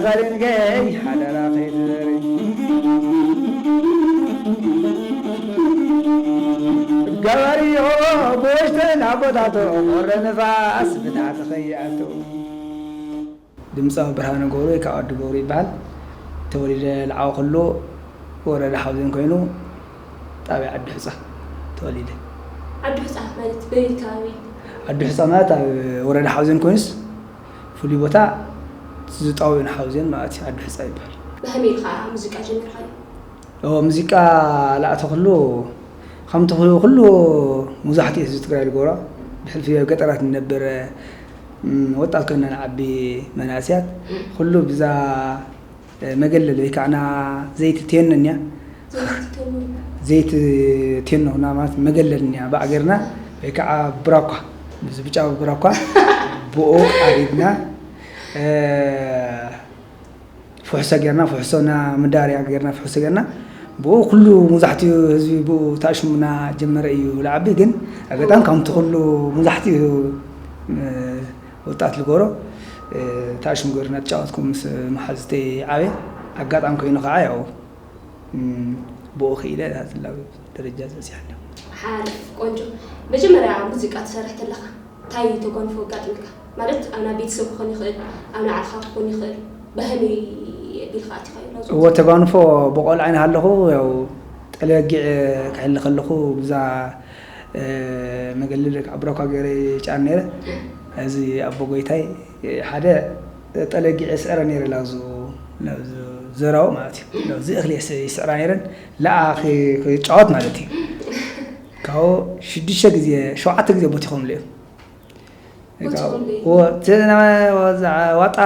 ዛሪንገይ ሓደራ ከይትዘሪ። ገበርዮ ብውሽጥን ኣቦታቶ ቁሪ ንፋስ ብታሕቲ ከይኣቱ። ድምፃዊ ብርሃነ ገብሩ ወይ ከዓ ወዲ ገብሩ ይበሃል። ተወሊደ ልዓበኹሉ ወረዳ ሓውዜን ኮይኑ ጣብያ ዓዲ ሑፃ ተወሊደ። ዓዲ ሑፃ ማለት በየናይ ከባቢ? ዓዲ ሑፃ ማለት ኣብ ወረዳ ሓውዜን ኮይኑስ ፍሉይ ቦታ ዝጣውዩን ሓውዜን ማለት እዩ። ዓዲ ሑፃ ይበሃል። ብኸመይ ኢልካ ሙዚቃ ጀሚርካዮ? ኦ፣ ሙዚቃ ልኣተኽሉ ከምቲ ኩ-፣ ኩሉ መብዛሕትኡ ህዝቢ ትግራይ ዝገብሮ ብሕልፊ ኣብ ገጠራት ንነብር፣ እም፣ ወጣት ኮይና ንዓቢ መናእሰያት ኩሉ ብዛ፣ እ፣ መገለል ወይ ከዓ ና ዘይቲ ቴኖ እኒያ። ዘይቲ ቴኖ። ዘይቲ ቴኖ ና ማለት መገለል እኒያ ብኣገርና ወይ ከዓ ብራኳ፣ ብዚ ብጫ ብራኳ ብኡ ኣሪድና፣ እ፣ ፍሕሶ ጌርና፣ ፍሕሶና መዳርያ ጌርና፣ ፍሕሶ ጌርና፣ ብኡ ኩሉ መብዛሕትኡ ህዝቢ ብኡ ተኣሽሙና ጀመረ እዩ። ልዓቢ ግን ኣጋጣሚ ከምቲ ኩሉ መብዛሕትኡ፣ እ፣ ወጣት ዝገብሮ፣ እ፣ ተኣሽሙ ገይሩና ተጫወትኩ ምስ መሓዙተይ ዓብየ። ኣጋጣሚ ኮይኑ ከዓ ያው፣ እም፣ ብኡ ክኢለ ናትላዊ ደረጃ ዝበፅሐ ኣለኹ። ሓሪፍ፣ ቆንጆ። መጀመርያ ሙዚቃ ትሰርሕ ተለኻ እንታይ ተጓንፎ ኣጋጢምካ? ማለት ኣብ ናይ ቤተሰብ ክኾን ይኽእል፣ ኣብ ናይ ዓድኻ ክኾን ይኽእል፣ ብኸመይ ኣቢልካ ኣቲኻዮ ናብዚ? እዎ፣ ተጓንፎ ብቆልዓ ኢና ሃለኹ፣ ያው ጠለጊዕ ክሕሊ ከለኹ ብዛ፣ እ፣ መገልል ካብ ብራኳ ገይረ ይጫን ነይረ። እዚ ኣቦ ጎይታይ ሓደ ጠለጊዕ ይስዕረ ነይረ፣ ላብዙ፣ ላብዙ ዘራው ማለት እዩ። ላብዚ እኽሊ ይስ-፣ ይስዕራ ነይረን። ለኣ ክ-፣ ክጫወት ማለት እዩ። ካብኡ ሽዱሽተ ግዜ፣ ሸውዓተ ግዜ ቦቲኾምሉ እዮም። ቦቲኾምሉ እዮም። ወ-፣ እቲ ና-፣ ወዛ-፣ ዋጣ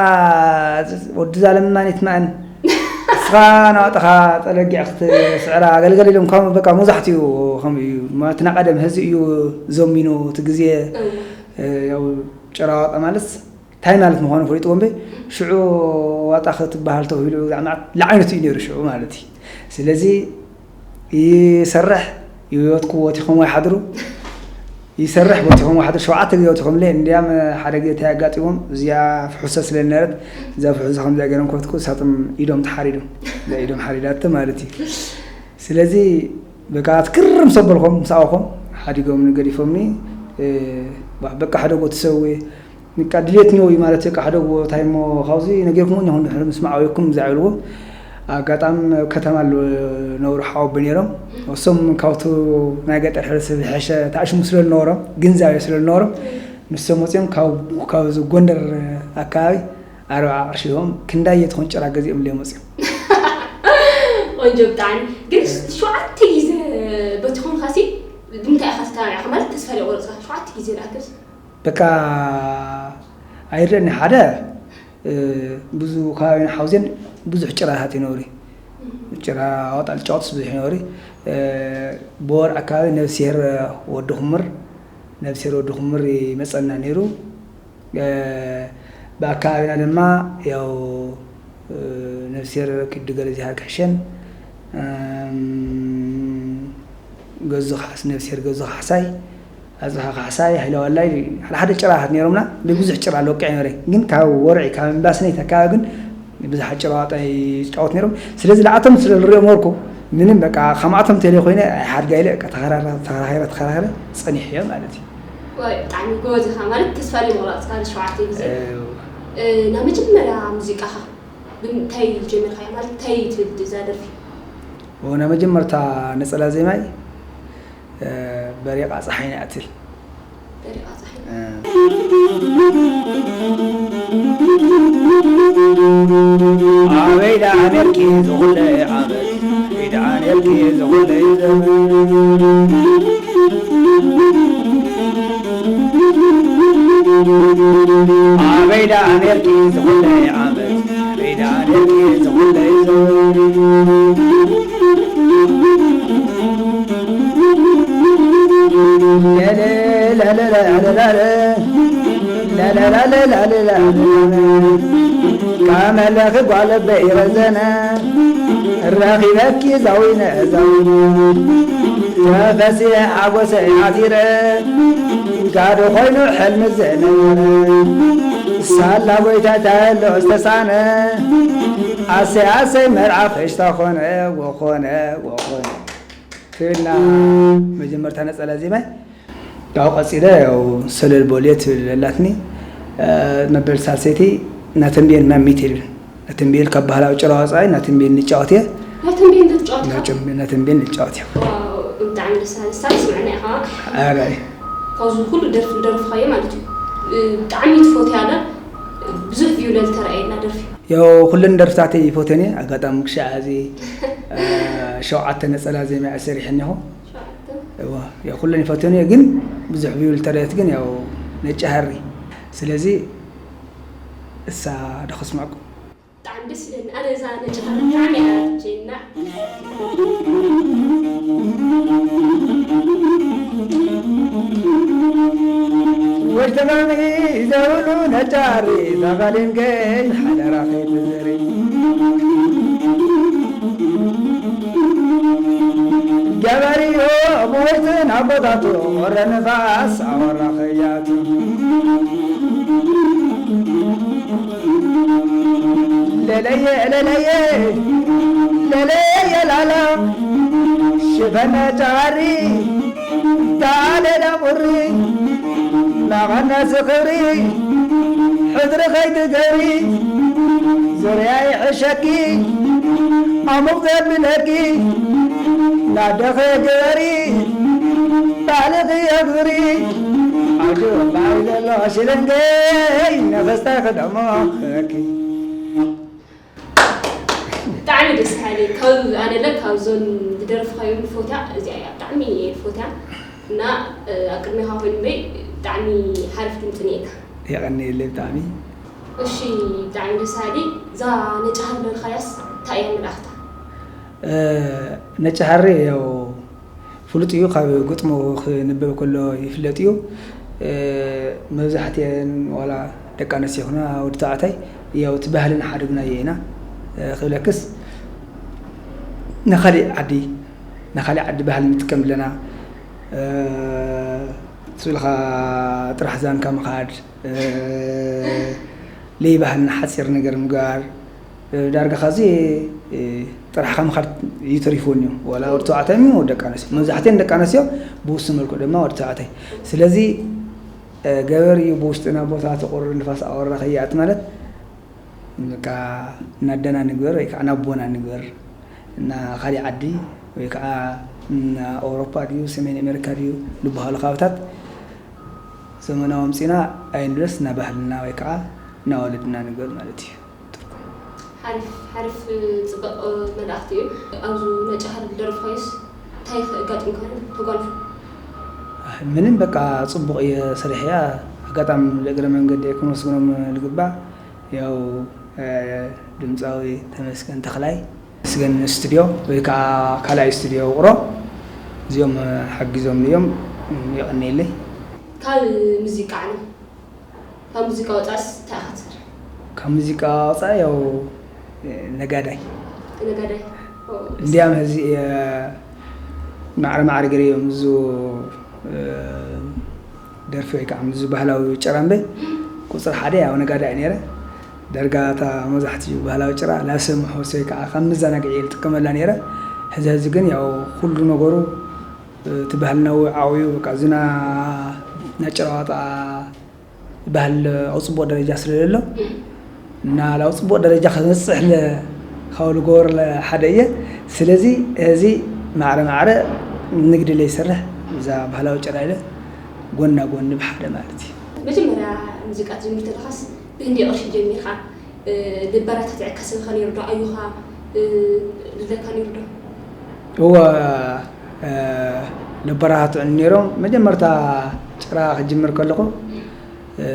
ወዲ ዛለምማን ይትማእን። እስኻ ናዋጣኻ ጠለጊዕ ክትስዕራ ኣገልገል ኢሎም፣ ከም በቃ መብዛሕትኡ ከምኡ እዩ። ማለት ናቀደም ህዚ እዩ ዘሚኑ እቲ ግዜ፣ እዎ። እ፣ ያው ጭራ ዋጣ ማለት እንታይ ማለት ምዃኑ ፈሊጥዎ እምበይ፣ ሽዑ ዋጣ ክትበሃል ተባሂሉ ብዛዕባ መዓት ላዕነቱ እዩ ነይሩ ሽዑ ማለት እዩ። ስለዚ ይሰርሕ፣ ይወትኩ ወቲኾም ኣይሓድሩ፣ ይሰርሕ ወቲኾም ኣይሓድሩ፣ ሸውዓተ ግዜ ወቲኾምለይ። እንዲያም ሓደ ግዜ እንታይ ኣጋጢሞም፣ እዚኣ ፍሑሶ ስለ ዝነበረት፣ እዛ ፍሑሶ ከምዚኣ ገይሮም ከፍትኩ፣ ንሳቶም ኢዶም ተሓሪዶም፣ እዛ ኢዶም ሓሪዳቶ ማለት እዩ። ስለዚ በቃ ትግርም ሰበልኮም፣ ምስ ኣወኾም ሓዲጎም ገዲፎምኒ፣ እ፣ ባ-፣ በቃ ሕደጎ ትሰዊ፣ በቃ ድሌት ኒዮ እዩ ማለት እዩ። በቃ ሕደጎ እንታይ እሞ ካብዚ ነጊርኩሞ እኛ ክንድሕር ምስ መዓበይኩም እዛ ይብልዎ። ኣጋጣሚ ኣብ ከተማ ኣለዉ ነብሩ ሓወቦ ነይሮም። እሶም ካብቱ ናይ ገጠር ሕብረተሰብ ዝሐሸ ተኣሽሙ ስለ ዝነበሮም፣ ግንዛቤ ስለ ዝነበሮም፣ ንሶም ወፂኦም ካብ፣ ካብዚ ጎንደር ኣካባቢ ኣርብዓ ቅርሺ ሂቦም ክንዳየ ትኾን ጭራ ገዚኦምለይ መፅዮም። ቆንጆ ብጣዕሚ። ግን ሸውዓተ ግዜ በቲኾምካሲ ብምንታይ ኢኻ ተተባቢዕካ? ማለት ተስፋ ዘይቆረፅካ ሸውዓተ ግዜ ዝኣክል? በቃ ኣይርደኒ ሓደ፣ እ፣ ብዙ ከባቢና ሓውዜን ብዙሕ ጭራታት ይነብሩ። ጭራ ኣዋጣ ልጫወትስ ብዙሕ ይነብሩ። እ፣ ብወር ኣካባቢ ነብስሄር ወዲ ኩምር፣ ነብስሄር ወዲ ኩምር ይመፀና ነይሩ። እ፣ ብኣካባቢና ድማ ያው፣ እ፣ ነብስሄር ኪዱ ገረዚሃር ክሕሸን፣ እም፣ ገዙ ካሕስ-፣ ነብስሄር ገዙ ካሕሳይ፣ ኣጽብሃ ካሕሳይ፣ ሃይለ ዋላይ፣ ሓደ ሓደ ጭራታት ነይሮምና። ብብዙሕ ጭራ ለቂዐ ነይረ። ግን ካብ ወርዒ፣ ካብ እምባስነይት ኣካባቢ ግን ብዙሓት ጭራ ዋጣ ይጫወቱ ነይሮም። ስለዚ ንዓቶም ስለ ዝሪኦም ነበርኩ፣ ምንም በቃ ከማኣቶም ተለይ ኮይነ ኣይሓድጋ ኢለ በቃ ተኸራራ-፣ ተኸራኺረ፣ ተኸራኺረ ጸኒሐዮ ማለት እዩ። ዋይ፣ ብጣዕሚ ጎበዝ ኢኻ። ማለት ተስፋ ዘይምቑራጽ ካብ ሸውዓተ ግዜ። እው። እ፣ ናብ መጀመርያ ሙዚቃኻ ብምንታይ ጀሚርካዮ? ማለት እንታይ ትብል እዛ ደርፊ? ኦ፣ ናይ መጀመርታ ነጸላ ዜማይ፣ እ፣ በሪቓ ጸሓይና እያ ትብል። በሪቓ ጸሓይ። እ። ኣበይ ደኣ ኔርኪ ዝኹለይ ዓመት? ኣበይ ደኣ ኔርኪ ዝኹለይ ዘመን? ኣበይ ደኣ ኔርኪ ዝኹለይ ዓመት? ኣበይ ደኣ ኔርኪ ዝኹለይ ዘመን? ከመለኺ ጓል በይረዘነ ረኺበኪ ዛዊነ ዛዊነ። ተፈሲሐ ሓጎሰይ ዓቲረ፣ ጋዶ ኮይኑ ሕልሚ ዝነበረ፣ ሳላ ጎይታ ተሎ ዝተሳነ፣ ኣሰይ ኣሰይ መርዓ ፈሽታ ኾነ፣ ወኾነ፣ ወኾነ። ክብልና መጀመርታ ነጸላ ዜማይ። ያው ቀጺለ ያው ሰለል ቦሌ ትብል ኣላትኒ። መበል ሳልሰይቲ ናተንቤን ማሚት ይብል። ናተንቤን ካብ ባህላዊ ጭራ ወጻኢ ናተንቤን ንጫወት እየ። ናተንቤን ትጫወት ኢኻ? ናተንቤን ንጫወት እየ። ዋው፣ ብጣዕሚ ደስ በሃሊ። እስታ ስምዕና ኢኻ። ኣራይ። ካብዚ ኩሉ ደርፊ ዝደረፍካዮ ማለት እዩ። ብጣዕሚ ትፈትያ ዶ? ብዙሕ ቪው ለልተራእየና ደርፊ። ያው ኩለን ደርፍታተይ ይፈትየን እየ። ኣጋጣሚ ክሻዕ እዚ፣ ሸውዓተ ነጸላ ዜማ እየ ሰሪሐ እኒኹ። ሸውዓተ? እዋ፣ ያው ኩለን ይፈትየን እየ፣ ግን ብዙሕ ቪው ልተረየት ግን ያው ነጭ ሃሪ። ስለዚ እሳ ዶ ከስምዐኩም? ብጣዕሚ ደስ ይለኒ። ኣነ እዛ ነጭ ሃሪ ብጣዕሚ እያ ትምቸየኒ። ወሽተጋሚ ዘብሉ ነጫሪ ተኸሊንከይ ሓደራ ከይትዝሪ። ገበርዮ ብወይትን ኣቦታቱ ቁረ ንፋስ ኣወራ ኸያቱ። ለለየ ለለየ ለለየ ላላ ሽፈነ ጫሪ ዳሌላ ቁሪ መቐነሲ ክብሪ ሕድሪ ኸይትገብሪ ዙርያ ይሕሸኪ ኣሙቕ ዘብለኪ ናደኸ ግበሪ ባልኺ የግብሪ ኣጆ ባይ ዘሎ ሽልንገይ ነፈስታይ ክደሞ ክበኪ። ብጣዕሚ ደስ በሃሊ። ካብ ኣነ ለ ካብዞን ዝደረፍካዮም ዝፈትያ እዚኣ እያ። ብጣዕሚ እየ ዝፈትያ። እና፣ እ፣ ኣብ ቅድሜኻ ኮይኑ እምበይ ብጣዕሚ ሓሪፍ ድምፂ እኒኤካ። የቐንየለይ ብጣዕሚ። እሺ፣ ብጣዕሚ ደስ በሃሊ። እዛ ነጭ ሃሪ ዝበልካያስ እንታይ እያ መልእኽታ? እ፣ ነጭ ሃሪ ያው ፍሉጥ እዩ፣ ካብ ግጥሙ ክንበብ ከሎ ይፍለጥ እዩ። እ፣ መብዛሕትኤን ዋላ ደቂ ኣንስትዮ ይኹና ወዲ ተባዕታይ ያው እቲ ባህልና ሓዲግናዮ ኢና። እ፣ ክብለክስ ንኻሊእ ዓዲ፣ ንኻሊእ ዓዲ ባህሊ ንጥቀም ኣለና። እ፣ ስብልኻ ጥራሕ ዛንካ ምኻድ፣ እ፣ ለይባህልና ሓፂር ነገር ምግባር፣ እ፣ ዳርጋ ኻዚ፣ እ፣ ጥራሕኻ ምኻድ እዩ ተሪፍወን እዩ። ዋላ ወዲ ተባዕታይ እዩ፣ ወዲ ደቂ ኣንስትዮ። መብዛሕትኤን ደቂ ኣንስትዮ ብውሱን መልክዑ ድማ ወዲ ተባዕታይ። ስለዚ፣ እ፣ ገበር እዩ ብውሽጥና ቦታ ተቑርር ንፋስ ኣወራ ከይኣት ማለት፣ በቃ፣ እናደና ንግበር ወይ ከዓ ናቦና ንግበር። እና ካሊእ ዓዲ ወይ ከዓ እና ኣውሮፓ ድዩ፣ ሰሜን ኣሜሪካ ድዩ፣ ዝበሃሉ ከባብታት ዘመናዊ ኣምጺና ኣይንልበስ፣ እና ባህልና ወይ ከዓ እና ወለድና ንግበር ማለት እዩ። ሓሪፍ፣ ሓሪፍ፣ ጽብቕ መልእኽቲ እዩ። ኣብዚ ነጭ ሃሪ ዝደረፍካዮስ እንታይ ኣጋጢምካ ተጓንፎ? ምንም፣ በቃ፣ ጽቡቕ እየ ሰሪሐያ። ኣጋጣሚ፣ ንእግረ መንገዲ ክነመስግኖም ዝግባእ፣ ያው፣ እ፣ ድምጻዊ ተመስገን ተኽላይ፣ ተመስገን ስቱድዮ ወይ ከዓ ካልኣይ ስቱድዮ ውቕሮ፣ እዚኦም ሓጊዞም እዮም። የቐንየለይ። ካብ ሙዚቃ ዓለም፣ ካብ ሙዚቃ ወጻእስ እንታይ ኢኻ ትሰርሕ? ካብ ሙዚቃ ወጻኢ ያው ነጋዳይ። ነጋዳይ? ኦ፣ እንዲያም፣ እዚ፣ እ፣ ማዕረ ማዕረ ገይረ እዮም፣ እዚ፣ እ፣ ደርፊ ወይ ከዓ እዚ ባህላዊ ጭራ እምበይ ቁፅሪ ሓደ ያው ነጋዳይ ነይረ። ዳርጋ እታ መብዛሕትኡ ባህላዊ ጭራ ላሰ መሖስ ወይ ከዓ ከም መዘናግዒ እየ ዝጥቀመላ ነይረ። ሕዚ ሕዚ ግን ያው ኩሉ ነገሩ፣ እ፣ እቲ ባህልና እውን ዓብዩ፣ በቃ፣ ዝና ናይ ጭራ ዋጣ ባህል ኣብ ጽቡቕ ደረጃ ስለ ዘሎ፣ እና ናብ ጽቡቕ ደረጃ ከበጽሕ ለ-፣ ካብ ልገብሮ ለ-፣ ሓደ እየ። ስለዚ፣ እዚ ማዕረ ማዕረ ንግዲ ለይሰርሕ፣ እዛ ባህላዊ ጭራ ኢለ ጎና ጎኒ ብሓደ ማለት እዩ። መጀመርያ ሙዚቃ ትጅምር ተለኻስ ብህንደይ ቅርሺ ጀሚርካ? እ፣ ልበራታትዐካ ሰብ ኸ ነይሩ ዶ? ኣዩኻ፣ እ፣ ልብለካ ነይሩ ዶ? እወ፣ እ፣ ለበራታትዑኒ ነይሮም። መጀመርታ ጭራ ክጅምር ከለኹ፣ እ፣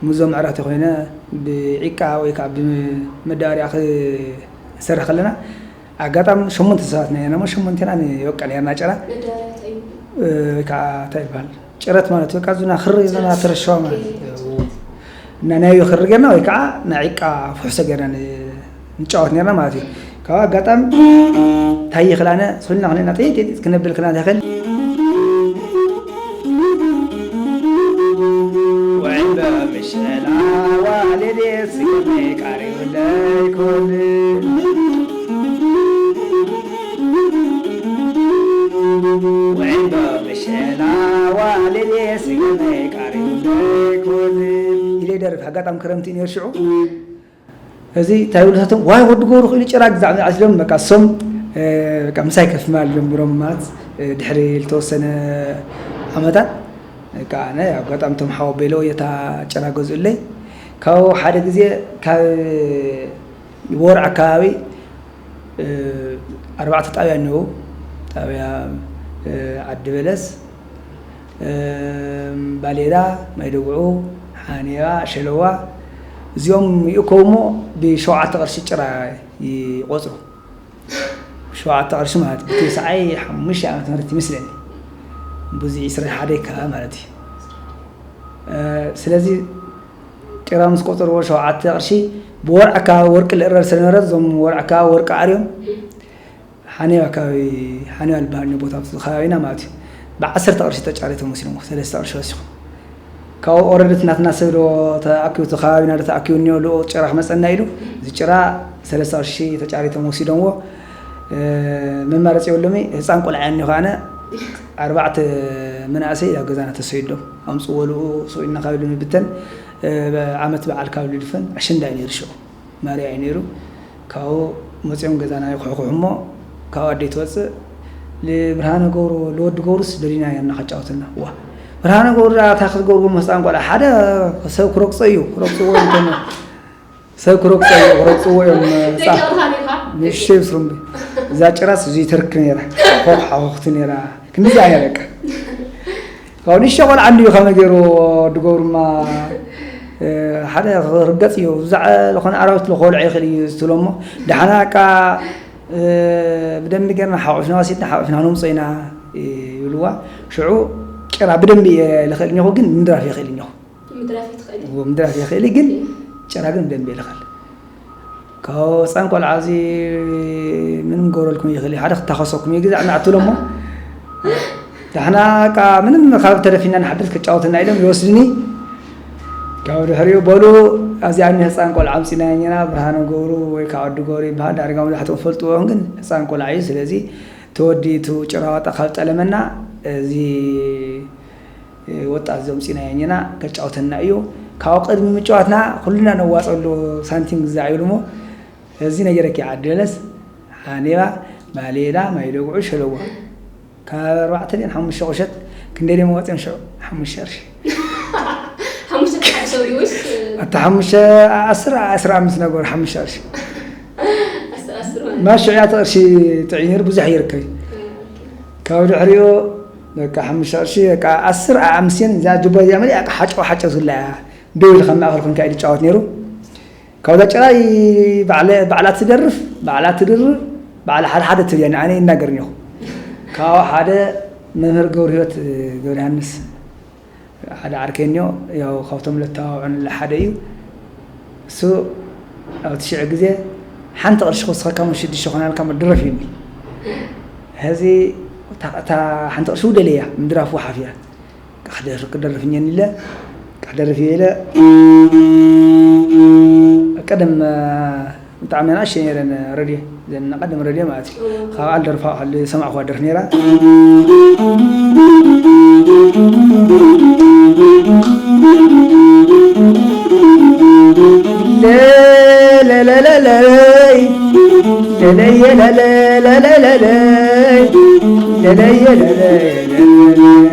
ምዞ መዕረቲ ኮይነ ብዒቃ ወይ ከዓ ብመዳበርያ ክሰርሕ ከለና፣ ኣጋጣሚ ሸሞንተ ሰባት ና ነርና፣ እሞ ሸሞንቴና ንወቅዕ ነርና ጭራ። መዳበርያ እንታይ እዩ? እ፣ ወይ ከዓ እንታይ ይበሃል? ጭረት ማለት በቃ እዙ ና ክሪ እዙ ና ጭረት። ተረሸዋ ማለት ኦኬ፣ እዩ። ጭረት። እና ናይ ክሪ ጌርና ወይ ከዓ ናይ ዒቃ ፍሕሶ ጌርና ን-፣ ንጫወት ኔርና ማለት እዩ። ካብ ኣጋጣሚ እንታይ ይኽላነ ስልና ክንና ጥይት ጥይት ክነብል ክና ይኽእል። ወዕምበ ምሸላ ዋልልየ ስገመይ ቃሪው ለይኮል። ወዕምበ ምሸላ ዋልልየ ስገመይ ቃሪው ለይኮል። ኢለ ይደርፍ። ኣጋጣሚ ክረምቲ እዩ ነይሩ ሽዑ። እዚ እንታይ ይብሉ ሳቶም፣ ዋይ ወዲ ገብሩ ክኢሉ ጭራ ግዛዕ ዓሲሎም፣ በቃ እሶም፣ እ፣ በቃ ምሳይ ከፍ ማለት ጀምሮም ማለት፣ እ፣ ድሕሪ ዝተወሰነ ዓመታት፣ በቃ ኣነ ኣብ ኣጋጣሚ እቶም ሓወቦይ ለወየታ ጭራ ገዝኡለይ። ካብኡ ሓደ ግዜ ካብ ወርዒ ኣከባቢ፣ እ፣ ኣርባዕተ ጣብያ እኒአው። ጣብያ፣ እ፣ ዓዲ በለስ፣ እም፣ ባሌዳ፣ ማይደጉዑ፣ ሓኔባ፣ ሸለዋ፣ እዚኦም ይእከቡ እሞ ብሸውዓተ ቅርሺ ጭራ ይቆጽሩ። ብሸውዓተ ቅርሺ ማለት ብተስዓይ ሓሙሽተ ዓመተ ምህረት ይመስለኒ። ብዙ ዕስራን ሓደን ይከኣ ማለት እዩ። እ፣ ስለዚ ጭራ ምስ ቆጸርዎ ሸውዓተ ቅርሺ ብወርዒ ኣከባቢ ወርቂ ልእረር ስለነበረ እዞም ወርዒ ኣከባቢ ወርቂ ኣርዮም ሓኔባ ኣከባቢ፣ ሓኔባ ዝበሃል እኒኦ ቦታ ኣብቲ ከባቢና ማለት እዩ። ብዓሰርተ ቅርሺ ተጫሪቶም ወሲዶሞ፣ ሰለስተ ቅርሺ ወሲኹ። ካብኡ ኦረዲ እቲ ናትና ሰብ ዶ ተኣኪቡ፣ እቲ ከባቢና ዶ ተኣኪቡ እኒኦ፣ ልኡኽ ጭራ ክመፀና ኢሉ፣ እዚ ጭራ ሰለስተ ቅርሺ ተጫሪቶም ወሲዶምዎ። እ፣ መማረፂ የብሎምይ፣ ህፃን ቆልዓ እኒኦ ከኣነ፣ ኣርባዕተ መናእሰይ ኣብ ገዛና ተሰይዶም፣ ኣምፅዎ ልኡ፣ ስቕ ኢልና ካብ ኢሉ ንብተን፣ እ፣ ዓመት በዓል ካብ ኢሉ ይድፈን፣ ኣሸንዳ እዩ ነይሩ ሽዑ። ማርያ እዩ ነይሩ። ካብኡ መፂኦም ገዛና ይኩሕኩሑ እሞ፣ ካብኡ ኣደይ ትወፅእ፣ "ልብርሃነ ገብሩ፣ ልወዲ ገብሩስ ደሊና ኢና ከጫውትና." "ዋ፣ ብርሃነ ገብሩ ደኣ እንታይ ክትገብርዎ ምስ ህፃን ቆልዓ?" "ሓደ ሰብ ክረግፆ እዩ፣ ክረግፅዎ እዮም እቶም፣ ሰብ ክረግፆ እዩ፣ ክረግፅዎ እዮም፣ ደቂ ፃ-" ብርሃን ኢኻ? ንእሽተይ ብስሩምቢ። እዛ ጭራስ እዙይ ተርክ ነይራ፣ ኾኽ ሓኾኽቲ ነይራ፣ ክንዲዚኣ እያ በቃ። ካብኡ ንእሽቶ ቆልዓ እንድዩ ከመይ ገይሩ ወዲ ገብሩማ፣ እ፣ ሓደ ክርገጽ እዩ፣ ዝለዓለ ዝኾነ ኣራዊት ክበልዖ ይኽእል እዩ ትብሎ እሞ፣ ደሓና በቃ፣ እ፣ ብደንቢ ጌርና ሓቑፍና ወሲድና ሓቑፍና ክነምጾ ኢና ይብልዋ። ሽዑ ጭራ ብደንቢ እየ ልኽእል እኒኹ፣ ግን ምድራፍ ይኽእል እኒኹ። ምድራፍ ይትኽእል እዩ። እዎ፣ ምድራፍ ይኽእል እዩ፣ ግን ጭራ ግን ብደንቢ እየ ልኽእል። ካብ ህፃን ቆልዓ እዚ ምንም ክገብረልኩም ይኽእል እዩ፣ ሓደ ክታኸሰኩም እዩ፣ ግዛዕ እናዕ ትብሎ እሞ፣ ዳሕና በቃ ምንም ካብ ተደፊና ንሓድር ክጫወተና ኢሎም ይወስድኒ። ካብ ድሕሪኡ በሉ፣ ኣብዚኣ እኒ ህፃን ቆልዓ ኣምፂና እኛና፣ ብርሃነ ገብሩ ወይ ከዓ ወዲ ገብሩ ይበሃል፣ ዳርጋ መብዛሕትኦም ፈልጥዎ ይኹን፣ ግን ህፃን ቆልዓ እዩ። ስለዚ ተወዲቱ ጭራዋጣ ካብ ጠለመና፣ እዚ ወጣት እዚ ኣምፂናዮ እኛና፣ ከጫውተና እዩ። ካብኡ ቅድሚ ምጭዋትና ኩልና ነዋፀሉ ሳንቲም ግዛዕ ይብሉ እሞ፣ እዚ ነገረኪ ዓዲ በለስ፣ ሓኔባ፣ ባሌዳ፣ ማይ ደጉዑ፣ ሸለዋ። ካብ ኣርባዕተ ድየን ሓሙሽተ ቁሸት ክንደይ ድዮም ኣዋፂኦም ሽዑ? ሓሙሽተ ቅርሺ። ሓሙሽተ ቅርሺ ወይስ? ኣታ ሓሙሽተ፣ ዓስር፣ ዓስራ ኣምስት ነገሩ ሓሙሽተ ቅርሺ። ዓስር፣ ዓስር ማለት? ማሽዕያት ቅርሺ ጥዑይ ነይሩ፣ ብዙሕ ይርከብ እዩ። እ፣ ኦኬ። ካብ ድሕሪኡ በቃ ሓሙሽተ ቅርሺ፣ በቃ ዓስር ኣምስት እዛ ጅባ እዚኣ መሊኣ ሓጨው ሓጨው ዝብላ እያ። ደው ኢልካ ማእኸል ኮንካ ኢሉ ይጫወት ነይሩ። ካብዛ ጭራይ ባዕለ-፣ ባዕላ ትደርፍ፣ ባዕላ ትድርብ፣ ባዕላ ሓደ ሓደ ትብል እያ፣ ንኣነ ይናገር እኒኹ። ካብኡ ሓደ መምህር ገብረ ህይወት ገብረ ዮሃንስ ሓደ ዓርከይ እኒኦ፣ ያው ካብቶም ለተባብዑኒ ሓደ እዩ። እሱ ኣብ ትሽዕ ግዜ ሓንቲ ቅርሺ ክወስኸካ እሞ ሽዱሽተ ኮናልካ እሞ ድረፍ ኢሉኒ። ሕዚ እታ፣ እታ ሓንቲ ቅርሺ ውደለያ፣ ምድራፍ ወሓፍ እያ። ክደርፍ፣ ክደርፍ እኒአኒ ኢለ፣ ክደርፍ እየ ኢለ፣ ቀደም፣ እ፣ ብጣዕሚ ኣናእሽተይ ነይረን ረድዮ፣ እዘን ናይ ቀደም ረድዮ ማለት እዩ። እዎ። ካብኣ ዝደርፋ፣ ዝሰማዕኩዋ ደርፊ ነይራ። ለለለለለይ፣ ለለየ ለለለለለይ፣ ለለየ ለለየ ለለይ።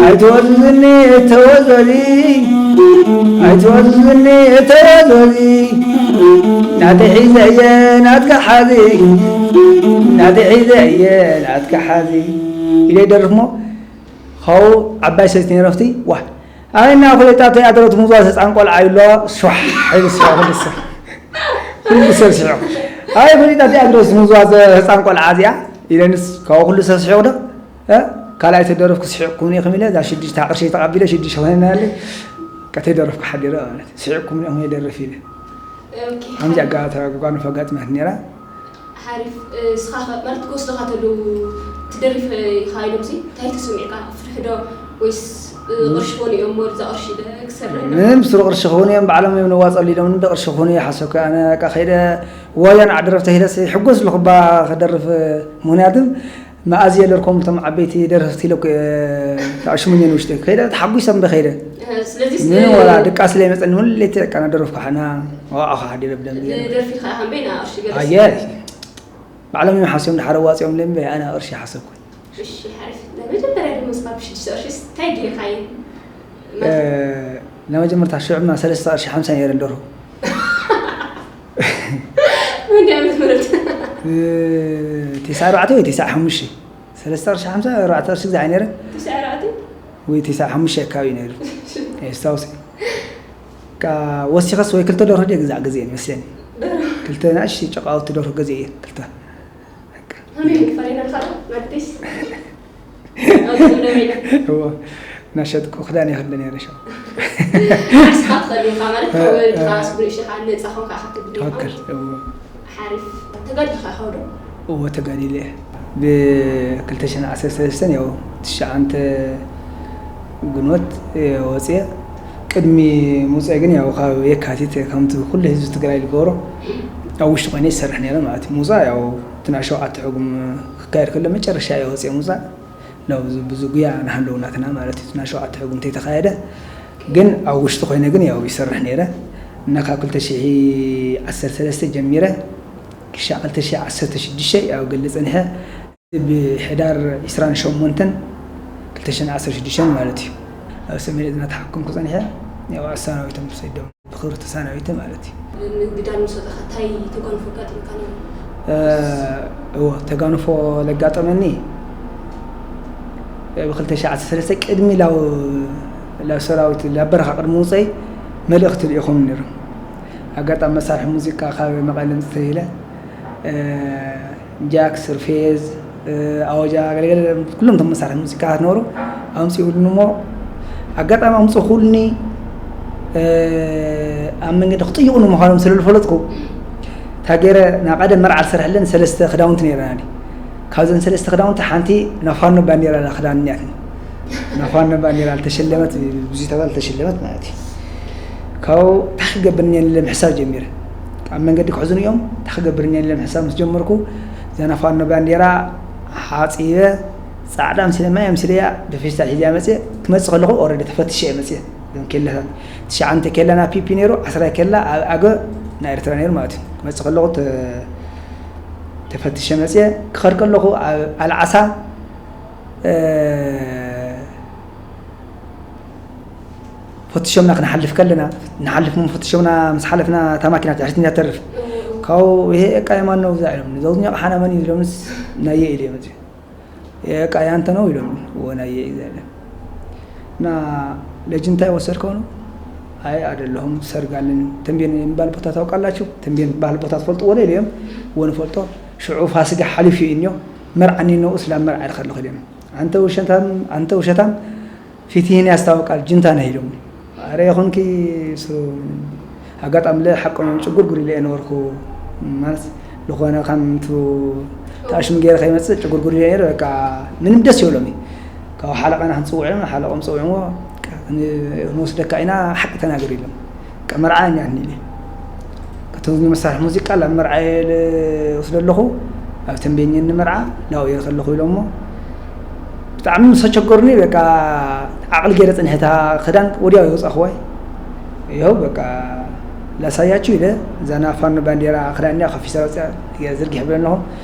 ኣይትወዝኒ ተወዘዚ፣ ኣይትወዝኒ ተወዘዚ፣ ናተይ ሒዘ እየ ናትካ ሓዚ፣ ናተይ ሒዘ እየ ናትካ ሓዚ ኢለ ይደርፍ እሞ፣ ካብኡ ዓባይ ሰበይቲ ነይረፍቲ፣ ዋ፣ ኣበይና ፍሊጣተይ ኣድሮ ትምዝዋዝ ህፃን ቆልዓ ይብሎ፣ ሸሕ ኢሉ ስሕቑ፣ ኩሉ ሰብ፣ ኩሉ ሰብ ስሒቑ። ኣበይ ፍሊጣተይ ኣድሮ ትምዝዋዝ ህፃን ቆልዓ እዚኣ? ኢለንስ፣ ካብኡ ኩሉ ሰብ ስሒቑ ዶ? እ? ካልኣይ ተደረፍኩ ስሒቕኩም ኢኹም ኢለ፣ እዛ ሽዱሽተ ቅርሺ ተቐቢለ ሽዱሽተ ኮይና ኣለ። ቀተይ ደረፍኩ ሓዲረ ማለት እዩ። ስሒቕኩም ኢኹም ይደርፍ ኢለ። ኦኬ። ከምዚ ኣጋ-፣ ኣጋጣሚ ኣጋጥማት ነይራ። ሓሪፍ። እ፣ እስኻ ኸ፣ ማለት ክወስዱኻ ተለዉ ትደርፍ ኢኻ ኢሎምሲ፣ እንታይ ተሰሚዕካ? ፍርሒ ዶ ወይስ፣ እ፣ ም-፣ ቅርሺ ኾኑ እዮም፣ ወርዛ ቅርሺ ዶ ክሰርሕ ዶ? ምንም ስሩ ቅርሺ ክኾኑ እዮም፣ ባዕሎም እዮም ነዋጸሉ ኢሎም፣ እንደ ቅርሺ ክኾኑ እየ ሓሰብኩ። ኣነ በቃ ከይደ ዋያን ዓዲ ረፍተ ሂደስ ይሕጎስ ኣለኹ ባ ክደርፍ፣ ምኽንያቱ መኣዝ የለርኮም እቶም ዓበይቲ ደረፍቲ ኢለ እኮ እየ ተኣሽሙኒ ንውሽጢ። ከይደ ተሓጒሰ እምበ ከይደ። እህ፣ ስለዚ ስ-፣ ምን ወላ ድቃስ ላይ መጸኒ፣ ሁሌ በቃ እናደረፍኩ ሓና ዋዕኻ ሓዲረ ብደንቢ ገይረ። ደርፊ ኸዓ ሃምበይ ና ቅርሺ ገለ ኣየ፣ ባዕሎም እዮም ሓስዮም ድሓር ኣዋጺኦም ለምበ ኣነ ቅርሺ ሓሰብኩ። እሺ፣ ሓሪፍ። ናይ መጀመርያ ደሞዝካ ብሽዱሽተ ቅርሺስ እንታይ ጌርካዮ? እ፣ ናይ መጀመርታ ሽዑ ድማ ሰለስተ ቅርሺ ሓምሳ ነይረ እንደርሁ። መን ድያ መዝሙረት? እ፣ ቴስዓ ኣርባዕተ ወይ ቴስዓ ሓሙሽተ? ሰለስተ ቅርሺ ሓምሳ፣ ኣርባዕተ ቅርሺ ግዛዕ ነይረ። ቴስዓ ኣርባዕተ? ወይ ቴስዓ ሓሙሽተ ኣካባቢ ነይሩ። የስታውስ። ካ-፣ ወሲኸስ ወይ ክልተ ደርሆ ድየ ግዛዕ ግዜ ይመስለኒ። ደርሆ። ክልተ ንእሽተይ ጨቃውቲ ደርሆ ገዜ እየ፣ ክልተ። በቃ። ከመይ ኢሉ ፈሪና ንኻዶ? ማለትስ? እዎ፣ እናሸጥኩ ክዳን ይኸደ ነይረ ሻው። ዓርስኻ ትኸዱ ኢኻ ማለት፣ እ፣ ካብ ወለድኻ እ። ስጉሪ ሽኻ ነጻ ኾንካ ኢኻ ትብሉ ኢኻ ትኽክል፣ ማለት። እዎ። ሓሪፍ። ተጋዲልካ ኢኻ ዶ? እዎ፣ ተጋዲለ እየ። ብ ክልተ ሽሕን ዓሰርተ ሰለስተን ያው ትሽዓንተ ግንቦት፣ እ፣ ወፅየ። ቅድሚ ምውፀይ ግን ያው ካብ የካቲት ከምቲ ኩሉ ህዝቢ ትግራይ ዝገብሮ ኣብ ውሽጢ ኮይነ ይሰርሕ ነይረ ማለት እዩ። ምውፃእ ያው እቲ ናይ ሸውዓተ ሕጉም ክካየድ ከሎ መጨረሻ እየ ወፅየ ምውፃእ። ያው ብዙ፣ ብዙ ጉያ ንሃለዉ ናትና ማለት እዩ። እቲ ናይ ሸውዓተ ሕጉም እንተይተኻየደ ግን ኣብ ውሽጢ ኮይነ ግን ያው ይሰርሕ ነይረ። እና ካብ ክልተ ሽሕ ዓሰርተ ሰለስተ ጀሚረ ክሻዕ ክልተ ሽሕ ዓሰርተ ሽዱሽተ ያው ገለ ፀኒሐ። ብሕዳር ዒስራን ሸሞንተን ክልተ ሽሕን ዓሰርተ ሽዱሽተን ማለት እዩ። ኣብ ሰሜን እዝና ተሓከምኩ ጸኒሐ፣ ያው ኣሳናዊቶም ተሰዲዶም፣ ብኽብሪ ተሳናዊተ ማለት እዩ። ንግዳን ምስ ወጻእካ እንታይ ተጓንፎ ኣጋጢሙካ ነይሩ? እ፣ እወ፣ ተጓንፎ ለጋጠመኒ፣ ብ ክልተ ሽሕ ዓሰርተ ሰለስተ ቅድሚ ላው፣ ላብ ሰራዊት፣ ላብ በረኻ ቅድሚ ምውጸይ መልእኽቲ ልኢኾም ነይሮም። ኣጋጣሚ መሳርሒ ሙዚቃ ካብ መቐለ ምጽእ ኢለ፣ እ፣ ጃክ፣ ስርፌዝ፣ እ፣ ኣወጃ፣ ገለገለ፣ ኩሎም እቶም መሳርሒ ሙዚቃታት ነበሩ። ኣምጺኡልኒ እሞ፣ ኣጋጣሚ ኣምጽኹልኒ፣ እ፣ ኣብ መንገዲ ክጥይቑኒ ምዃኖም ስለ ዝፈለጥኩ፣ እታ ገይረ ናብ ቀደም መርዓ ዝሰርሐለን ሰለስተ ክዳውንቲ ነይረናኒ። ካብዘን ሰለስተ ክዳውንቲ ሓንቲ ናይ ፋኖ ባንዴራ ክዳን እኒኣትኒ። ናይ ፋኖ ባንዴራ ዝተሸለመት፣ ብዙ ተባል ዝተሸለመት ማለት እዩ። ካብኡ እንታይ ክገብር እኒአኒ ኢለ ምሕሳብ ጀሚረ። ኣብ መንገዲ ክሕዙኒ እዮም፣ እንታይ ክገብር እኒአኒ ኢለ ምሕሳብ ምስ ጀመርኩ፣ እዛ ናይ ፋኖ ባንዴራ ሓፂበ፣ ፃዕዳ ኣምሲለ፣ ማይ ኣምሲለያ፣ ብፌስታል ሒዘያ መፅየ። ክመፅእ ከለኹ ኦልሬዲ ተፈትሸ እየ መፅየ። እዞም ኬላታት፣ ትሽዓተ ኬላ ናይ ፒፒ ነይሩ፣ ዓስራ ኬላ ኣብ ኣገ ናይ ኤርትራ ነይሩ ማለት እዩ። ክመፅእ ከለኹ ተ-፣ ተፈትሸ መፅየ። ክኸድ ከለኹ ኣብ ኣልዓሳ፣ እ፣ ፈትሾምና ክንሓልፍ ከለና፣ ንሓልፍ እሞ ፈትሾምና ምስ ሓለፍና እታ ማኪና ትሕቲ እያ ተርፍ። ካብኡ፣ "ይሄ እቃ የማን ነው?" እዛ ኢሎም፣ "ዘውትኛ ቃሓና መን እዩ?" ኢሎምስ፣ "ናየ" ኢለ መፅየ። "ይሄ እቃ ያንተ ነው?" ኢሎም፣ "እወ ናየ" እዛ ኢለ። "እና ለጅንታ የወሰድከው ነው?" "አይ አይደለሁም፣ ሰርግ አለን። ተንቤን የሚባል ቦታ ታውቃላችሁ? ተንቤን የሚባል ቦታ ትፈልጡ ወደ ኢሎም?" "እወ ንፈልጦ፣ ሽዑ ፋሲጋ ሓሊፉ እዩ እኒኦ፣ መርዓ እኒኦ፣ እስላም መርዓ ኢልካ ኣለኹ" ኢሎም። "አንተ ውሸታም፣ አንተ ውሸታም፣ ፊትህን ያስታውቃል፣ ጅንታ ነህ" ኢሎምኒ። ኣረ ይኹንኪ፣ እሱ ኣጋጣሚ ለ ሓቆም ጭጉርጉር ኢለ እየ ነበርኩ። ማለት ዝኾነ ከምቱ ተኣሽሙ ገይረ ከይመፅእ ጭጉርጉር ኢለ ነይረ። በቃ ምንም ደስ ይብሎም። ካብ ሓለቓና ክንፅውዕ ኢሎም፣ ሓለቆም ፀውዕዎ፣ "በቃ ን-፣ ንወስደካ ኢና፣ ሓቂ ተናገር" ኢሎም። በቃ መርዓ እኛ ንኢለ። ከቶም መሳርሒ ሙዚቃ ላብ መርዓ ልወስዶ ኣለኹ፣ ኣብ ተንቤን እየ ንመርዓ፣ ላው እየ ከለኹ ኢሎሞ። ብጣዕሚ ምስ ኣቸገሩኒ፣ በቃ ዓቕሊ ገይረ ጽኒሐ፣ እታ ክዳን ወዲያው የውጻእኽዋ። ይኸው በቃ ላሳያችሁ ኢለ፣ እዛ ናይ ፋኖ ባንዴራ ክዳን እኒኣ ከፊሳ ወፂኣ፣ ገይረ ዝርጊሕ ብለ ኣለኹ።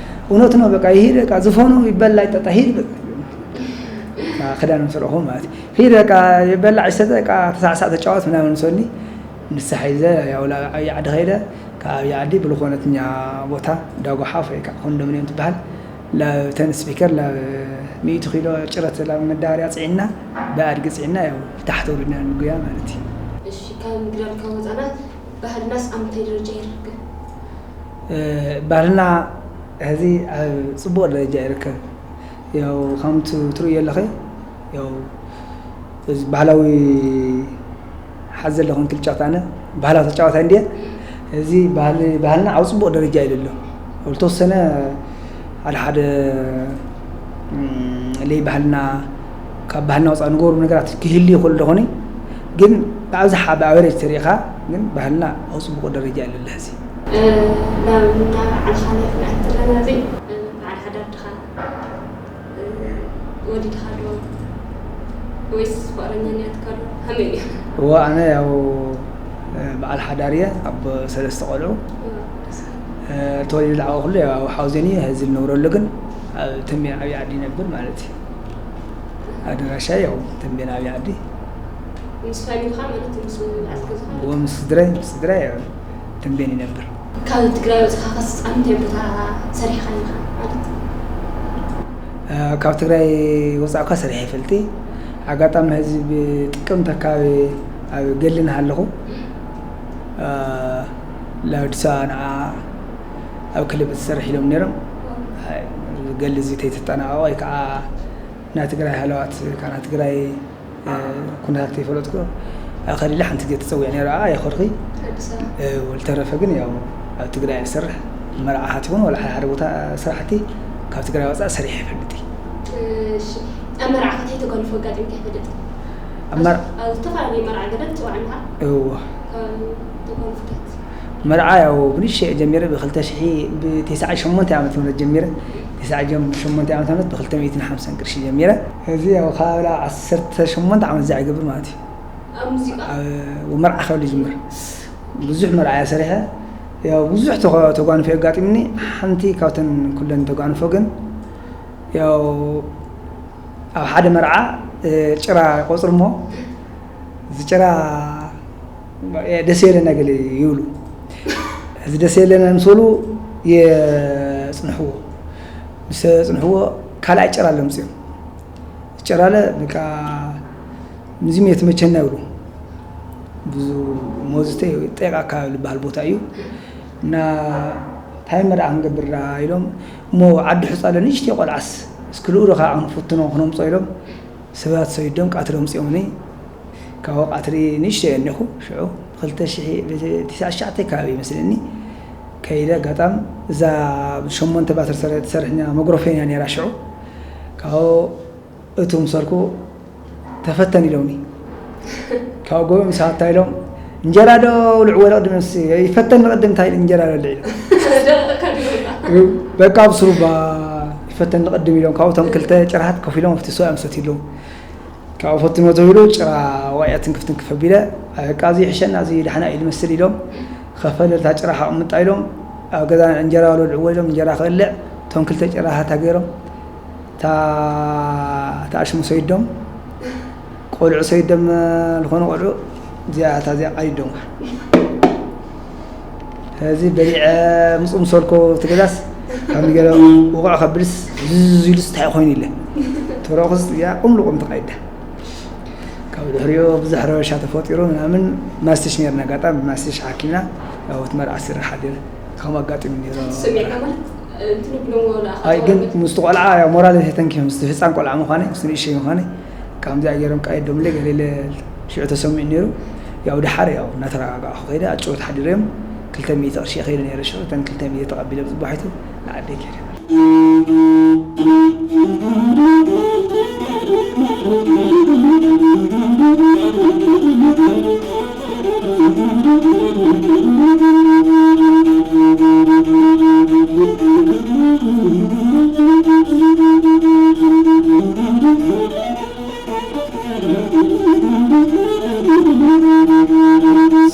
እውነቱ ነው፣ በቃ ይሄድ፣ በቃ ዝፎኑ ይበላ ይጠጣ፣ ሂድ በቃ። ክዳን ምስ ረኹ ማለት እዩ። ሂድ በቃ ይበላዕ ይሰተ፣ በቃ ተሳዕሳዕ ተጫወት ምናምን ምስ በሉኒ፣ ንሳ ሒዘ፣ ያው ላብ ዓብዪ ዓዲ ከይደ፣ ካብ ዓብዪ ዓዲ ብልኾነትኛ ቦታ ዳጓሓፍ ወይ ከዓ ኮንዶሚንየም ትበሃል፣ ላብተን ስፒከር ላብ ሚእቲ ኪሎ ጭረት ላብ መዳበርያ ፅዒንና፣ ብኣድጊ ፅዒንና፣ ያው ታሕቲ ወሪድና ንጉያ ማለት እዩ። እሺ፣ ካብ ምግዳል ካብ ወፃና ባህልናስ ኣብ ምንታይ ደረጃ ይርከብ? እ፣ ባህልና ሕዚ ኣብ ፅቡቕ ደረጃ ይርከብ። ያው ከምቲ ትርእዮ ኣለኸ፣ ያው እዚ ባህላዊ ሓዘ ኣለኹ እንክል ጨዋታ ኣነ ባህላዊ ተጫዋታይ እንድየ። እዚ ባህሊ፣ ባህልና ኣብ ጽቡቕ ደረጃ ኢሉ ኣሎ። ኣብ ዝተወሰነ ሓደ ሓደ፣ እም፣ ለይ ባህልና፣ ካብ ባህልና ወጻኢ ንገብሩ ነገራት ክህሉ ይኽእል ደኾኒ፣ ግን ብኣብዝሓ ብኣቨሬጅ ተሪእኻ ግን ባህልና ኣብ ጽቡቕ ደረጃ ኢሉ ኣሎ ሕዚ። እ፣ ናብ፣ ናብ በዓል ሓዳር ክንኣቱ ኣለና። እዚ፣ እ፣ በዓል ሓዳር ድኻ፣ እ፣ ወሊድኻ ዶ ወይስ ፍቕረኛ እኒኣትካ ዶ? ከመይ እዩ? እወ፣ ኣነ ያው፣ እ፣ በዓል ሓዳር እየ፣ ኣቦ ሰለስተ ቆልዑ። እወ፣ ደስ ይብል። እ፣ ተወሊዱ ዝዓበኹሉ ያው ኣብ ሓውዜን እዩ፣ ሕዚ ዝነብረሉ ግን ኣብ ተምቤን ዓብዪ ዓዲ ይነብር ማለት እዩ። ኣድራሻ ያው ተምቤን ዓብዪ ዓዲ። ምስ ፋሚሊኻ ማለት ምስ በዓልቲ ገዛኻ? እወ፣ ምስ ስድራይ፣ ምስ ስድራይ ኣብ ተምቤን ይነብር። ካብ ትግራይ ወፂኻ ኸስ ኣብ ምንታይ ቦታ ሰሪሕኻ ኢኻ ማለት? እ፣ ካብ ትግራይ ወፃእ እኳ ሰሪሐ ይፈልጥ። ኣጋጣሚ ሕዚ ብጥቅምቲ ኣካባቢ ኣብ ገሊ እናሃለኹ፣ እ፣ ላውዲሳ ንዓ ኣብ ክለብ ትሰርሕ ኢሎም ነይሮም። ኣይ፣ ገሊ እዚ ተይተጠናቐቐ ወይ ከዓ ናይ ትግራይ ሃለዋት፣ ካብ ናይ ትግራይ፣ እ፣ ኩነታት ተይፈለጥኩ፣ እ፣ ከሊለ ሓንቲ ግዜ ተጸዊዐ ነይረ፣ ኣየ ኸድኹ። ኣዲስ ኣበባ። እ፣ ወልተረፈ ግን ያው ኣብ ትግራይ እየ ዝሰርሕ። መርዓ ሃት ይኹን ወላ ሓደ ሓደ ቦታ ስራሕቲ ካብ ትግራይ ወጻእ ሰሪሐ ይፈልጥ። እሺ፣ ኣብ መርዓ ከ እንታይ ተጓንፎ ኣጋጢምካ ይፈልጥ? ኣብ መር- ኣብ ዝተፈላለዩ መርዓ ገለ ትጽዋዕ ኣለኻ? እወ። ካብ ተጓንፎታት? መርዓ ያው ብንእሽተይ ጀሚረ፣ ብ ክልተ ሽሕ፣ ብ ተስዓን ሸሞንተን ዓመተ ምህረት ጀሚረ፣ ተስዓን ሸሞንተን ዓመተ ምህረት ብ ክልተ ሚእትን ሓምሳን ቅርሺ ጀሚረ። እዚ ያው ካብ ዓሰርተ ሸሞንተ ዓመት ዝኣ ይገብር ማለት እዩ። ኣብ ሙዚቃ? ኣብ መርዓ ከብሊ ይጅምር። ብዙሕ መርዓ እየ ሰሪሐ። ያው ብዙሕ ተጓ-፣ ተጓንፎ የጋጢምኒ። ሓንቲ ካብተን ኩለን ተጓንፎ ግን ያው ኣብ ሓደ መርዓ፣ እ፣ ጭራ ይቆጽሩ እሞ፣ እዚ ጭራ፣ እ፣ ደስ የለና ገለ ይብሉ። እዚ ደስ የለና ምስ በሉ የጽንሕዎ። ምስ ኣጽንሕዎ ካልኣይ ጭራ ለምጽኦም። ጭራ ለ በቃ፣ "ምዚ የተመቸና" ይብሉ። ብዙ ሞዝተ ጠይቃ ካብ ዝበሃል ቦታ እዩ። እና እንታይ መርዓ ክንገብር ደኣ ኢሎም፣ እሞ ዓዲ ሑጻ ኣሎ ንእሽተይ ቆልዓስ እስኪ ልኡሉ ከዓ ክንፍትኖ ክነምጾ ኢሎም ሰባት ሰይዶም ቃትሪ ኣምጺኦምኒ። ካብኡ ቃትሪ ንእሽተይ እየ እኒኹ ሽዑ ክልተ ሽሕ ተስዓን ትሽዓተን ከባቢ ይመስለኒ። ከይደ ኣጋጣም እዛ ብሸሞንተ ባትሪ ሰረ-፣ ትሰርሕኛ መግሮፎን እያ ነይራ ሽዑ። ካብኡ እቱ ምሰርኩ ተፈተን ኢሎምኒ። ካብ ጎቦ ምስ ኣታ ኢሎም፣ "እንጀራ ዶ ብልዕዎ ንቕድም?" ምስ ይፈተን ንቕድም እንታይ ኢሉ እንጀራ በልዕ ኢሎም። በቃ ኣብ ስሩባ ይፈተን ንቕድም ኢሎም። ካብኡ እቶም ክልተ ጭራሃት ኮፍ ኢሎም ኣብቲ ሰው ኣምሰት ኢሎም። ካብኡ ፈትኖ ተባሂሉ ጭራ ዋዕያ ትንክፍ ትንክፍ ኣቢለ፣ "ኣይ በቃ እዚ ይሕሸና፣ እዚ ደሓና እዩ ዝመስል" ኢሎም። ከፈለልታ ጭራ ሓቕምጣ ኢሎም፣ ኣብ ገዛ እንጀራ በልዕዎ ኢሎም፣ እንጀራ ክበልዕ፣ እቶም ክልተ ጭራሃታ ገይሮም፣ እታ፣ እታ ኣሽሙ ሰይዶም፣ ቆልዑ ሰይዶም፣ ዝኾኑ ቆልዑ፣ እዚኣ፣ እታ እዚኣ ቀዲዶምዋ። እዚ በሊዐ ምጹ ምሰልኮ ትገዛስ፣ ካብ ገለ ውቕዕ ከብልስ፣ ዝዝ ኢሉስ እንታይ ኮይኑ ኢለ። ተረኹስ እዚኣ ቁም ልቑም ተቐይዳ። ካብ ድሕሪኡ ብዙሕ ረበሻ ተፈጢሩ ምናምን፣ ማስቲሽ ነይርና፣ ኣጋጣሚ ብማስቲሽ ሓኪምና፣ ያው እቲ መርዓ ስራሕ ሓዲሩ። ከምኡ ኣጋጢሙ ነይሩ። ሰሚዕካ ማለት፣ እንትን ብሎም ወላ ኣይ፣ ግን ኣኻትዋ ምስቲ ቆልዓ ያው ሞራል ተተንኪፈ፣ ምስቲ ህፃን ቆልዓ ምዃነይ፣ ምስቲ ንእሸይ ምዃነይ፣ ከምዚኣ ገይሮም ቀይዶምለይ፣ ገለ ኢለ ሽዑ ተሰሚዑ ነይሩ። ያው ደሓር ያው እናተረጋጋእኹ ከይደ፣ ኣጭወት ሓዲረዮም፣ ክልተ ሚእቲ ቅርሺ ከይደ ነይረ። ሽዑ እተን ክልተ ሚእቲ ተቐቢለ ብፅቡሓይቱ ንዓደይ ከይደ።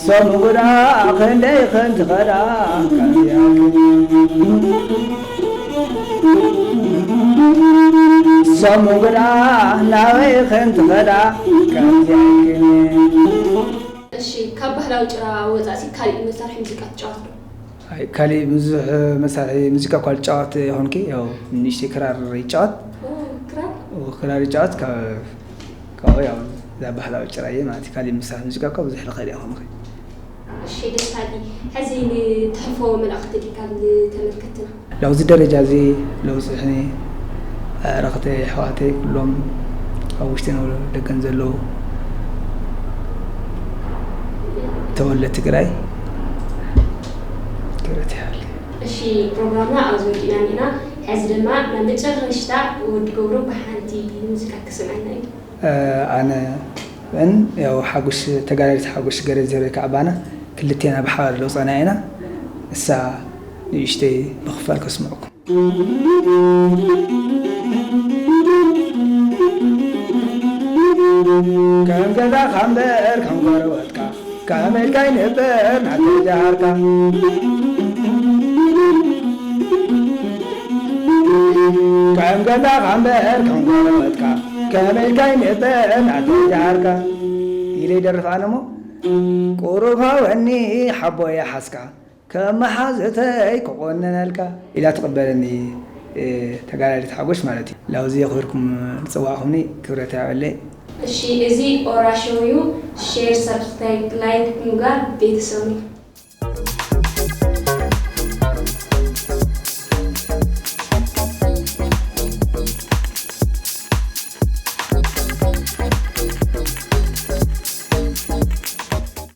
ሰሙጉዳ ክንደይ ክንትኸዳ ሰሙጉዳ ናበይ ክንትኸዳ። እሺ፣ ካብ ባህላዊ ጭራ ወጻእሲ ካሊእ መሳርሒ ሙዚቃ ትጫወት ዶ? ኣይ፣ ካሊእ ብዙሕ መሳርሒ ሙዚቃ እኳ ልጫወት ይኾንኪ፣ ያው ንእሽተይ ክራር ይጫወት። ኦ፣ ክራር? ኦ፣ ክራር ይጫወት። ካብ፣ ካብኡ ያው እዛ ባህላዊ ጭራ እየ ማለት እዩ። ካሊእ መሳርሒ ሙዚቃ እኳ ብዙሕ ልኽእል ኣይኮንኩ። እሺ፣ ደስታሊ፣ ሕዚ ንተሕልፎ መልእኽቲ ዲካ ንተመልከትና? ላብዚ ደረጃ እዚ ለውፅሕኒ ኣዕርኽተይ፣ ኣሕዋተይ ኩሎም ኣብ ውሽጥን ኣብ ደገን ዘለዉ ተወለድቲ ትግራይ ክብረት ይሃበለይ። እሺ፣ ፕሮግራምና ኣብዚ ወዲእና ኢና። ሕዚ ድማ ናብ መጨረሽታ ወዲ ገብሩ ብሓንቲ ሙዚቃ ክስምዐና እዩ። ኣነ ን ያው ሓጎሽ ተጋዳሊት ሓጎሽ ገረዝሄር ወይ ከዓ ባና ክልቴና ብሓባር ለውፀና ኢና። እሳ ንእሽተይ ብክፋል ከስምዐኩም። ከም ገዛኻ እምበር ከም ጎረበትካ፣ ከመይ ኢልካ ይንበር ናተይ ጃሃርካ። ከም ገዛኻ እምበር ከም ጎረበትካ፣ ከመይ ኢልካ ይንበር ናተይ ጃሃርካ። ኢለ ይደርፍ ኣነ እሞ፣ ቁሩብ ሃበኒ ሓቦ የሓዝካ፣ ከም መሓዘተይ ክቆነነልካ ኢላ ትቕበለኒ፣ እ፣ ተጋዳሊት ሓጎሽ ማለት እዩ። ላውዚ የኽብርኩም ዝፀዋዕኹምኒ ክብረት ያበለይ። እሺ፣ እዚ ኦራ ሾው እዩ። ሼር፣ ሳብስክራይብ፣ ላይክ ብምግባር ቤተሰብ